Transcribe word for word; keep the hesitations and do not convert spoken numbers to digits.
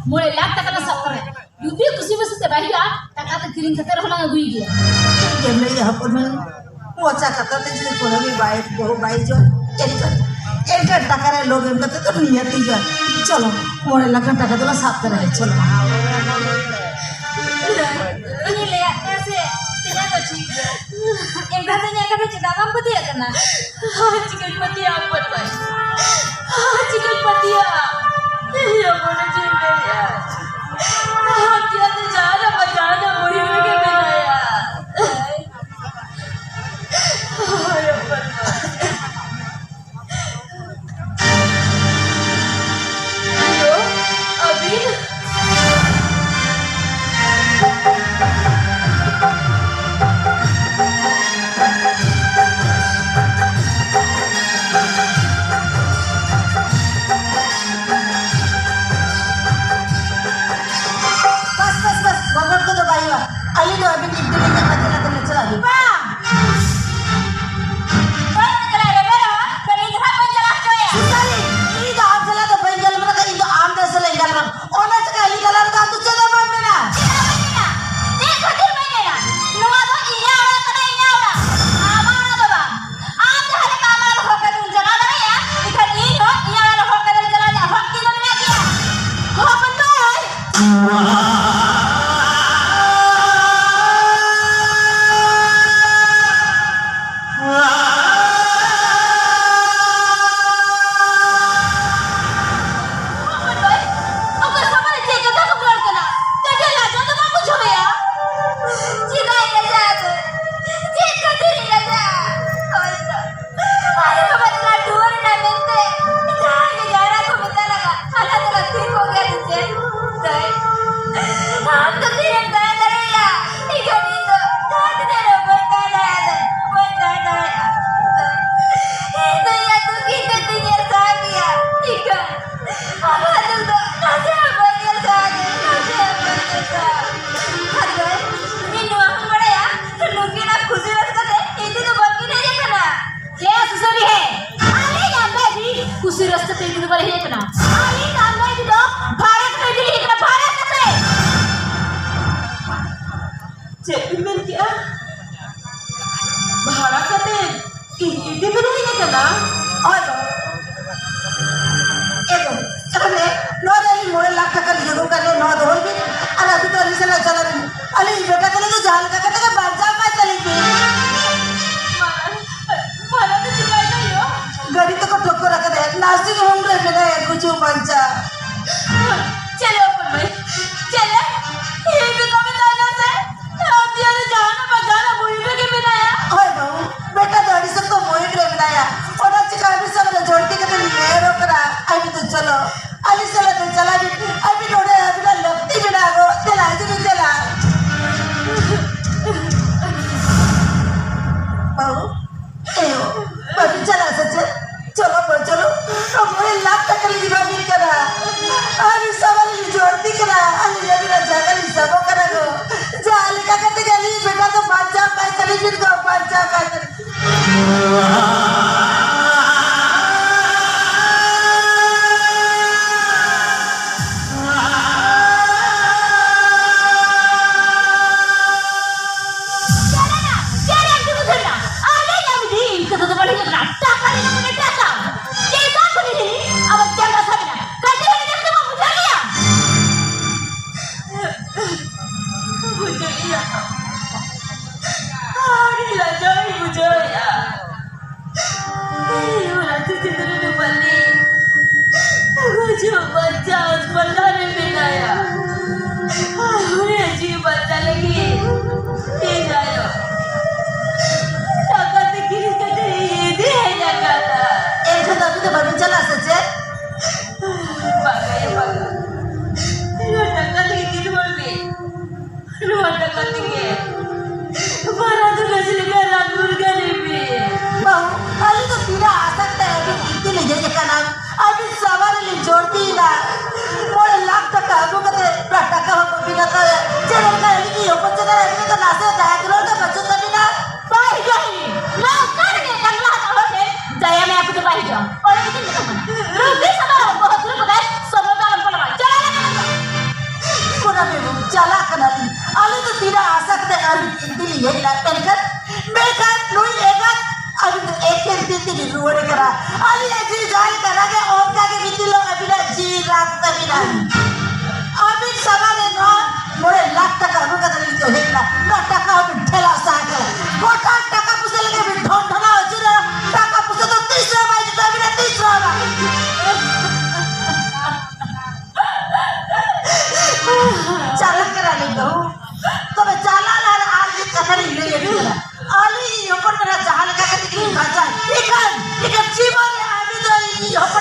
ᱢᱚᱬᱮ ᱞᱟᱠᱷ ᱴᱟᱠᱟ ᱞᱟᱝ ᱥᱟᱵ ᱛᱟᱨᱟᱭᱟ᱾ ᱡᱩᱫᱤ ᱠᱩᱥᱤ ᱵᱟᱹᱥᱤ ᱛᱮ ᱵᱟᱭ ᱦᱤᱡᱩᱜᱼᱟ, ᱴᱟᱠᱟ ᱫᱚ ᱠᱤᱨᱤᱧ ᱠᱟᱛᱮ ᱨᱮᱦᱚᱸ ᱞᱟᱝ ᱟᱹᱜᱩᱭ ᱜᱮᱭᱟ᱾ ᱪᱮᱫ ᱮᱢ ᱞᱟᱹᱭᱮᱜᱼᱟ ᱦᱚᱯᱚᱱ ᱢᱟᱹᱭ? ᱢᱚᱪᱟ ᱠᱟᱛᱷᱟ ᱛᱮ ᱡᱩᱫᱤ ᱠᱩᱲᱤ ᱵᱟᱭ, ᱵᱟᱹᱦᱩ ᱵᱟᱭ ᱦᱤᱡᱩᱜᱼᱟ, ᱮᱱᱠᱷᱟᱱ, ᱮᱱᱠᱷᱟᱱ ᱴᱟᱠᱟ ᱨᱮ ᱞᱳᱵᱷ ᱮᱢ ᱠᱟᱛᱮ ᱫᱚ ᱱᱤᱭᱟᱹᱛ ᱦᱤᱡᱩᱜᱼᱟ᱾ ᱪᱚᱞᱚ, ᱢᱚᱬᱮ ᱞᱟᱠᱷ ᱜᱟᱱ ᱴᱟᱠᱟ ᱫᱚᱞᱟᱝ ᱥᱟᱵ ᱛᱟᱨᱟᱭᱟ, ᱪᱚᱞᱚ᱾ ᱤᱧᱤᱧ ᱞᱟᱹᱭᱟᱫ ᱢᱮᱭᱟ ᱥᱮ, ᱛᱮᱦᱮᱧ ᱫᱚ ᱴᱷᱤᱠ ᱜᱮᱭᱟ᱾ ᱮᱱᱠᱷᱟᱱ ᱫᱚ ᱤᱧᱟᱹᱜ ᱠᱟᱛᱷᱟ ᱪᱮᱫᱟᱜ ᱵᱟᱢ ᱯᱟᱹᱛᱭᱟᱹᱜ ᱠᱟᱱᱟ? ᱪᱤᱠᱟᱹᱧ ᱯᱟᱹᱛᱭᱟᱹᱜᱼᱟ ᱦᱚᱯᱚᱱ ᱢᱟᱹᱭ? ᱪᱤᱠᱟᱹᱧ ᱯᱟᱹᱛᱭᱟᱹᱜᱼᱟ? ᱤᱧ ᱦᱚᱯᱚᱱ ᱪᱮᱫ ᱞᱟᱹᱭᱟ? ᱯᱟᱹᱛᱭᱟᱹᱣ ᱫᱚ ᱡᱟᱦᱟᱱᱟᱜ ᱵᱟᱝ ᱡᱟᱦᱟᱱᱟᱜ ᱢᱩᱦᱤᱢ ᱨᱮᱜᱮ ᱢᱮᱱᱟᱭᱟ᱾ ᱦᱳᱭ, ᱦᱚᱯᱚᱱ ᱢᱟᱹᱭ᱾ ᱦᱮᱞᱳ, ᱟᱹᱵᱤᱱ? ᱵᱟᱥ, ᱵᱟᱥ, ᱵᱟᱥ, ᱜᱚᱵᱚᱞ ᱠᱚᱫᱚ ᱵᱟᱭ ᱦᱩᱭᱩᱜᱼᱟ᱾ ᱟᱹᱞᱤᱧ ᱫᱚ ᱟᱹᱵᱤᱱ ᱤᱫᱤ ᱞᱤᱧ ᱪᱟᱞᱟᱜ ᱟᱹᱵᱤᱱ᱾ ᱵᱟᱝ! ᱵᱟᱹᱧ ᱪᱟᱞᱟᱜᱼᱟ, ᱨᱮᱵᱮᱱ ᱦᱚᱸ᱾ ᱛᱚ ᱤᱧ ᱫᱚ ᱦᱟᱸᱜ ᱵᱟᱹᱧ ᱪᱟᱞᱟᱣ ᱦᱚᱪᱚᱭᱟ᱾ ᱥᱩᱥᱟᱹᱨᱤ, ᱤᱧ ᱫᱚ ᱟᱢ ᱥᱟᱞᱟᱜ ᱫᱚ ᱵᱟᱹᱧ ᱜᱟᱞᱢᱟᱨᱟᱜᱼᱟ, ᱤᱧ ᱫᱚ ᱟᱢ ᱫᱚ ᱥᱟᱞᱟᱜ ᱤᱧ ᱜᱟᱞᱢᱟᱨᱟᱜᱼᱟ᱾ ᱚᱱᱟ ᱪᱤᱠᱟᱹ ᱟᱹᱞᱤᱧ ᱛᱟᱞᱟ ᱨᱮᱫᱚ ᱟᱢ ᱫᱚ ᱪᱮᱫ ᱦᱚᱸ ᱵᱟᱢ ᱢᱮᱱᱟ? ᱪᱮᱫ ᱦᱚᱸ ᱵᱟᱹᱧ ᱢᱮᱱᱟ᱾ ᱪᱮᱫ ᱠᱷᱟᱹᱛᱤᱨ ᱵᱟᱹᱧ ᱢᱮᱱᱟ? ᱱᱚᱣᱟ ᱫᱚ ᱤᱧᱟᱹᱜ ᱚᱲᱟᱜ ᱠᱟᱱᱟ, ᱤᱧᱟᱹᱜ ᱚᱲᱟᱜ᱾ ᱟᱢᱟᱜ ᱚᱲᱟᱜ ᱫᱚ ᱵᱟᱝ᱾ ᱟᱢ ᱡᱟᱦᱟᱸ ᱞᱮᱠᱟ ᱟᱢᱟᱜ ᱚᱲᱟᱜ ᱦᱚᱸ ᱠᱟᱹᱢᱤᱢ ᱪᱟᱞᱟᱣ ᱫᱟᱲᱮᱭᱟᱜᱼᱟ, ᱮᱱᱠᱷᱟᱱ ᱤᱧ ᱦᱚᱸ ᱤᱧᱟᱹᱜ ᱚᱲᱟᱜ ᱦᱚᱸ ᱠᱟᱹᱢᱤ ᱪᱟᱞᱟᱣ ᱨᱮᱭᱟᱜ ᱦᱚᱠ ᱛᱤᱧ ᱫᱚ ᱢᱮᱱᱟᱜ ᱜᱮᱭᱟ᱾ ᱦᱚᱯᱚᱱ ᱢᱟᱹᱭ! ᱦᱚᱯᱚᱱ ᱢᱟᱹᱭ, ᱚᱠᱟ ᱥᱚᱢᱚᱭ ᱨᱮ ᱪᱮᱫ ᱠᱟᱛᱷᱟ ᱠᱚᱢ ᱨᱚᱲ ᱠᱟᱱᱟ? ᱠᱟᱹᱴᱤᱡ ᱞᱟᱡᱟᱣ ᱫᱚ ᱵᱟᱢ ᱵᱩᱡᱷᱟᱹᱣᱮᱭᱟ? ᱪᱮᱫᱟᱜ ᱤᱧ ᱞᱟᱡᱟᱜᱼᱟ ᱫᱟᱹᱭ? ᱪᱮᱫ ᱠᱷᱟᱹᱛᱤᱨ ᱤᱧ ᱞᱟᱡᱟᱜᱼᱟ? ᱦᱳᱭ ᱛᱚ, ᱟᱭᱳ ᱵᱟᱵᱟ ᱪᱟᱞᱟᱜ ᱴᱩᱣᱟᱹᱨ ᱮᱱᱟ ᱢᱮᱱᱛᱮ ᱡᱟᱦᱟᱸᱭ ᱜᱮ ᱡᱟᱦᱟᱱᱟᱜ ᱠᱚ ᱢᱮᱛᱟ ᱞᱟᱜᱟ, ᱦᱟᱱᱟ ᱫᱚ ᱞᱟᱹᱠᱛᱤ ᱠᱚ ᱜᱮᱭᱟ ᱥᱮ ᱪᱮᱫ? ᱫᱟᱹᱭ, ᱟᱢ ᱫᱚ ᱛᱤᱨᱮᱢ ᱛᱟᱦᱮᱸ ᱫᱟᱲᱮᱭᱟᱜᱼᱟ? ᱤᱧ ᱫᱚ ᱡᱟᱦᱟᱸ ᱛᱤᱱᱟᱹᱜ ᱨᱮᱦᱚᱸ ᱵᱟᱹᱧ ᱛᱟᱦᱮᱸ ᱫᱟᱲᱮᱭᱟᱜᱼᱟ, ᱵᱟᱹᱧ ᱛᱟᱦᱮᱸ ᱫᱟᱲᱮᱭᱟᱜᱼᱟ᱾ ᱤᱧ ᱫᱚ ᱤᱧᱟᱹᱜ ᱫᱩᱠ ᱤᱧ ᱛᱮ ᱛᱤᱧ ᱧᱮᱞ ᱥᱟᱦᱟ ᱠᱮᱭᱟ, ᱤᱠᱷᱟᱹᱱ ᱟᱢᱟᱜ ᱫᱩᱠ ᱫᱚ ᱱᱟᱥᱮ ᱦᱚᱸ ᱵᱟᱹᱧ ᱧᱮᱞ ᱥᱟᱦᱟ ᱠᱮᱭᱟ, ᱱᱟᱥᱮ ᱦᱚᱸ ᱵᱟᱹᱧ ᱧᱮᱞ ᱥᱟᱦᱟ᱾ ᱟᱨ ᱫᱟᱹᱭ, ᱤᱧ ᱱᱚᱣᱟ ᱦᱚᱸᱧ ᱵᱟᱲᱟᱭᱟ, ᱱᱩᱠᱤᱱᱟᱜ ᱠᱩᱥᱤ ᱨᱟᱹᱥᱠᱟᱹ ᱛᱮ ᱤᱧ ᱫᱚ ᱵᱟᱹᱠᱤᱱ ᱦᱮᱡ ᱟᱠᱟᱱᱟ᱾ ᱮ ᱥᱩᱥᱟᱹᱨᱤ ᱦᱮ, ᱟᱞᱮ ᱧᱟᱢ ᱞᱮ ᱤᱫᱤ ᱠᱩᱥᱤ ᱨᱟᱹᱥᱠᱟᱹ ᱛᱮ ᱤᱫᱤ ᱫᱚ ᱵᱟᱞᱮ ᱦᱮᱡ ᱟᱠᱟᱱᱟ᱾ ᱟᱞᱮ ᱧᱟᱢ ᱞᱮ ᱤᱫᱤ ᱫᱚ ᱵᱷᱟᱨᱚᱛ ᱨᱮ ᱤᱫᱤ ᱞᱮ ᱢᱮᱱᱟᱭᱟ ᱜᱩᱡᱩᱜ ᱵᱟᱧᱪᱟᱣ᱾ ᱪᱮᱞᱮ ᱦᱚᱯᱚᱱ ᱢᱟᱹᱭ, ᱪᱮᱞᱮ? ᱤᱧ ᱫᱚ ᱛᱚᱵᱮ ᱛᱟᱭᱱᱟ ᱥᱮ? ᱟᱢ ᱫᱤᱭᱟᱹ ᱫᱚ ᱡᱟᱦᱟᱱᱟᱜ ᱵᱟᱝ ᱡᱟᱦᱟᱱᱟᱜ ᱵᱩᱡᱽ ᱨᱮᱜᱮ ᱢᱮᱱᱟᱭᱟ᱾ ᱦᱳᱭ ᱵᱟᱹᱵᱩ, ᱵᱮᱴᱟ ᱫᱚ ᱟᱹᱰᱤ ᱥᱚᱠᱛᱚ ᱢᱚᱭᱩᱨ ᱨᱮ ᱢᱮᱱᱟᱭᱟ᱾ ᱚᱱᱟ ᱪᱤᱠᱟ ᱟᱹᱵᱤᱱ ᱥᱟᱶ ᱨᱮ ᱡᱷᱚᱲᱛᱤ ᱠᱟᱛᱮ ᱞᱤᱧ ᱱᱮᱦᱚᱨᱚᱜ ᱠᱟᱱᱟ᱾ ᱟᱹᱵᱤᱱ ᱫᱚ ᱪᱚᱞᱚ, ᱟᱹᱞᱤᱧ ᱥᱟᱞᱟᱜ ᱫᱚ ᱪᱟᱞᱟᱜ ᱵᱤᱱ᱾ ᱟᱹᱵᱤᱱ ᱱᱚᱰᱮ ᱟᱹᱵᱤᱱᱟᱜ ᱞᱟᱹᱠᱛᱤ ᱢᱮᱱᱟᱜᱼᱟ ᱜᱚ᱾ ᱫᱮᱞᱟ, ᱦᱤᱡᱩᱜ ᱵᱤᱱ, ᱫᱮᱞᱟ᱾ ᱵᱟᱹᱵᱩ, ᱮᱭᱳ, ᱵᱟᱹᱵᱤᱱ ᱪᱟᱞᱟᱜᱼᱟ ᱥᱮ ᱪᱮᱫ? ᱪᱚᱞᱚ ᱵᱚ, ᱪᱚᱞᱚ᱾ ᱢᱚᱬᱮ ᱞᱟᱠᱷ ᱴᱟᱠᱟ ᱞᱤᱧ ᱮᱢᱟ ᱵᱤᱱ ᱠᱟᱱᱟ᱾ ᱟᱨ ᱥᱟᱶᱟᱨ ᱞᱤᱧ ᱡᱷᱚᱲᱛᱤ ᱠᱟᱱᱟ᱾ ᱟᱹᱞᱤᱧ ᱟᱹᱵᱤᱱᱟᱜ ᱡᱟᱸᱜᱟ ᱞᱤᱧ ᱥᱟᱵᱚᱜ ᱠᱟᱱᱟ ᱜᱚ᱾ ᱡᱟᱦᱟᱸ ᱞᱮᱠᱟ ᱠᱟᱛᱮ ᱜᱮ ᱟᱹᱞᱤᱧ ᱵᱮᱴᱟ ᱫᱚ ᱵᱟᱧᱪᱟᱣ ᱠᱟᱭ ᱛᱟᱹᱞᱤᱧ ᱵᱤᱱ ᱜᱚ, ᱵᱟᱧᱪᱟᱣ ᱠᱟᱭ ᱛᱟᱹᱞᱤᱧ ᱵᱤᱱ᱾ ᱪᱮᱫ ᱮᱢ ᱵᱩᱡᱷᱟᱹᱣ ᱮᱱᱟ? ᱟᱞᱮ ᱧᱟᱢ ᱤᱫᱤ, ᱤᱧ ᱠᱟᱛᱷᱟ ᱫᱚ ᱵᱟᱞᱮ ᱧᱟᱢ ᱮᱫᱟ᱾ ᱴᱟᱠᱟ ᱞᱮ ᱧᱟᱢ ᱮᱫᱟ, ᱴᱟᱠᱟ᱾ ᱪᱮᱫ ᱮᱢ ᱠᱩᱞᱤ ᱫᱤᱧ? ᱟᱢᱟᱜ ᱡᱟᱸᱜᱟ ᱥᱟᱵ ᱮᱱᱟ᱾ ᱠᱟᱹᱴᱤᱡ ᱦᱚᱸ ᱧᱮᱞ ᱛᱮ ᱵᱟᱢ ᱵᱩᱡᱷᱟᱹᱣ ᱜᱮᱭᱟ? ᱵᱩᱡᱷᱟᱹᱣ ᱜᱮᱭᱟ᱾ ᱟᱹᱰᱤ ᱞᱟᱡᱟᱣ ᱤᱧ ᱵᱩᱡᱷᱟᱹᱣᱮᱫᱼᱟ᱾ ᱤᱧ ᱚᱱᱟᱛᱮ ᱪᱤᱛᱨᱚ ᱨᱮ ᱵᱟᱹᱞᱤ ᱜᱩᱡᱩᱜ ᱵᱟᱧᱪᱟᱣ ᱦᱟᱥᱯᱟᱛᱟᱞ ᱨᱮ ᱢᱮᱱᱟᱭᱟ᱾ ᱟᱨ ᱩᱱᱤᱭᱟᱜ ᱡᱤᱣᱤ ᱵᱟᱧᱪᱟᱣ ᱞᱟᱹᱜᱤᱫ ᱤᱧ ᱟᱭᱳ ᱴᱟᱠᱟ ᱛᱮ ᱠᱤᱨᱤᱧ ᱠᱟᱛᱮ ᱤᱧ ᱤᱫᱤ ᱦᱮᱡ ᱟᱠᱟᱱᱟ᱾ ᱮᱱᱠᱷᱟᱱ ᱫᱚ ᱟᱹᱵᱤᱱ ᱫᱚ ᱵᱟᱹᱵᱤᱱ ᱪᱟᱞᱟᱜᱼᱟ ᱥᱮ ᱪᱮᱫ? ᱵᱟᱝᱟ ᱭᱟ, ᱵᱟᱝᱟ᱾ ᱱᱚᱣᱟ ᱴᱟᱠᱟ ᱫᱚ ᱤᱫᱤ ᱨᱩᱣᱟᱹᱲ ᱢᱮ᱾ ᱱᱚᱣᱟ ᱴᱟᱠᱟ ᱛᱮᱜᱮ ᱵᱟᱨᱟ ᱫᱚ ᱵᱮᱥ ᱞᱮᱠᱟ ᱨᱟᱱ ᱢᱩᱨᱜᱟᱹᱱ ᱮᱢ ᱢᱮ᱾ ᱵᱟᱹᱦᱩ, ᱟᱹᱞᱤᱧ ᱫᱚ ᱛᱤᱱᱟᱹᱜ ᱟᱥᱟ ᱠᱟᱛᱮ ᱟᱹᱵᱤᱱ ᱤᱫᱤ ᱞᱤᱧ ᱦᱮᱡ ᱟᱠᱟᱱᱟ᱾ ᱟᱹᱵᱤᱱ ᱥᱟᱶᱟᱨ ᱨᱮᱞᱤᱧ ᱡᱷᱚᱲᱛᱤᱭᱮᱱᱟ᱾ ᱢᱚᱬᱮ ᱞᱟᱠᱷ ᱴᱟᱠᱟ ᱟᱹᱜᱩ ᱠᱟᱛᱮ ᱚᱱᱟ ᱴᱟᱠᱟ ᱦᱚᱸ ᱵᱟᱹᱵᱤᱱ ᱦᱟᱛᱟᱣᱟ᱾ ᱪᱮᱫ ᱞᱮᱠᱟ ᱟᱹᱞᱤᱧ ᱜᱮ ᱦᱚᱯᱚᱱ ᱪᱮᱛᱟᱱ ᱨᱮ ᱟᱹᱵᱤᱱ ᱫᱚ ᱱᱟᱥᱮ ᱫᱟᱭᱟ ᱫᱩᱞᱟᱹᱲ ᱫᱚ ᱵᱟᱹᱪᱩᱜ ᱛᱟᱹᱵᱤᱱᱟ? ᱵᱟᱭ ᱦᱤᱡᱩᱜᱼᱟ ᱤᱧ᱾ ᱱᱚᱝᱠᱟ ᱨᱮᱜᱮ ᱮᱴᱟᱜ ᱞᱟᱦᱟ ᱦᱚᱲ ᱴᱷᱮᱱ ᱫᱟᱭᱟ ᱢᱟᱭᱟ ᱠᱚᱫᱚ ᱵᱟᱭ ᱦᱤᱡᱩᱜᱼᱟ᱾ ᱚᱱᱟ ᱜᱮᱛᱚᱧ ᱢᱮᱛᱟᱢ ᱠᱟᱱᱟ᱾ ᱨᱩᱜᱤ ᱥᱟᱢᱟᱝ ᱨᱮ ᱵᱚᱦᱚᱜ ᱛᱩᱞ ᱠᱟᱛᱮ ᱥᱚᱢᱚᱭ ᱫᱚ ᱟᱞᱚᱢ ᱯᱟᱞᱟᱣᱟ᱾ ᱪᱟᱞᱟᱜ ᱠᱟᱱᱟ ᱠᱚ᱾ ᱠᱚᱲᱟ ᱵᱟᱹᱵᱩ, ᱪᱟᱞᱟᱜ ᱠᱟᱱᱟᱞᱤᱧ᱾ ᱟᱹᱞᱤᱧ ᱫᱚ ᱛᱤᱱᱟᱹᱜ ᱟᱥᱟ ᱠᱟᱛᱮ ᱟᱹᱵᱤᱱ ᱤᱫᱤ ᱞᱤᱧ ᱦᱮᱡ ᱮᱱᱟ᱾ ᱢᱮᱱᱠᱷᱟᱱ, ᱢᱮᱱᱠᱷᱟᱱ ᱱᱩᱭ ᱮᱸᱜᱟᱛ ᱟᱹᱵᱤᱱ ᱫᱚ ᱮᱠᱮᱱ ᱛᱤ ᱛᱮᱵᱤᱱ ᱨᱩᱣᱟᱹᱲ ᱠᱟᱱᱟ᱾ ᱟᱹᱞᱤᱧᱟᱜ ᱡᱤᱣᱤ ᱡᱟᱦᱟᱸ ᱞᱮᱠᱟ ᱨᱟᱜᱟ, ᱚᱱᱠᱟ ᱜᱮ ᱵᱤᱛᱤᱞᱚᱜ ᱟᱹᱵᱤᱱᱟᱜ ᱡᱤᱣᱤ ᱨᱟᱜᱽ ᱛᱟᱹᱵᱤᱱᱟ᱾ ᱟᱹᱵᱤᱱ ᱥᱟᱢᱟᱝ ᱨᱮ ᱱᱚᱣᱟ ᱢᱚᱬᱮ ᱞᱟᱠᱷ ᱴᱟᱠᱟ ᱟᱹᱜᱩ ᱠᱟᱛᱮ ᱞᱤᱧ ᱦᱮᱡ ᱮᱱᱟ᱾ ᱱᱚᱣᱟ ᱴᱟᱠᱟ ᱦᱚᱸᱵᱤᱱ ᱴᱷᱮᱞᱟᱣ ᱥᱟᱦᱟ ᱠᱮᱫᱟ᱾ ᱜᱚᱴᱟ ᱴᱟᱠᱟ ᱯᱩᱭᱥᱟᱹ ᱞᱟᱹᱜᱤᱫ ᱵᱤᱱ ᱰᱷᱚᱱ ᱰᱷᱚᱱᱟᱣ ᱟᱹᱪᱩᱨᱟ᱾ ᱴᱟᱠᱟ ᱯᱩᱭᱥᱟᱹ ᱫᱚ ᱛᱤᱥ ᱨᱮᱦᱚᱸ ᱵᱟᱭ ᱦᱤᱡᱩᱜ ᱛᱟᱹᱵᱤᱱᱟ, ᱛᱤᱥ ᱨᱮᱦᱚᱸ ᱵᱟᱝ᱾ ᱪᱟᱞᱟᱜ ᱠᱟᱱᱟ ᱞᱤᱧ ᱵᱟᱹᱦᱩ᱾ ᱛᱚᱵᱮ ᱪᱟᱞᱟᱜ ᱞᱟᱦᱟᱨᱮ ᱟᱨ ᱢᱤᱫ ᱠᱟᱛᱷᱟ ᱞᱤᱧ ᱞᱟᱹᱭ ᱟᱹᱵᱤᱱ ᱠᱟᱱᱟ᱾ ᱟᱹᱞᱤᱧ ᱤᱧ ᱦᱚᱯᱚᱱ ᱢᱮᱱᱟᱜ ᱡᱟᱦᱟᱸ ᱞᱮᱠᱟ ᱠᱟᱛᱮ ᱜᱮᱞᱤᱧ ᱵᱟᱧᱪᱟᱣ, ᱮᱱᱠᱷᱟᱱ ᱮᱱᱠᱷᱟᱱ ᱡᱤᱵᱚᱱ ᱨᱮ ᱟᱹᱵᱤᱱ ᱫᱚ ᱤᱧ ᱦᱚᱯᱚᱱ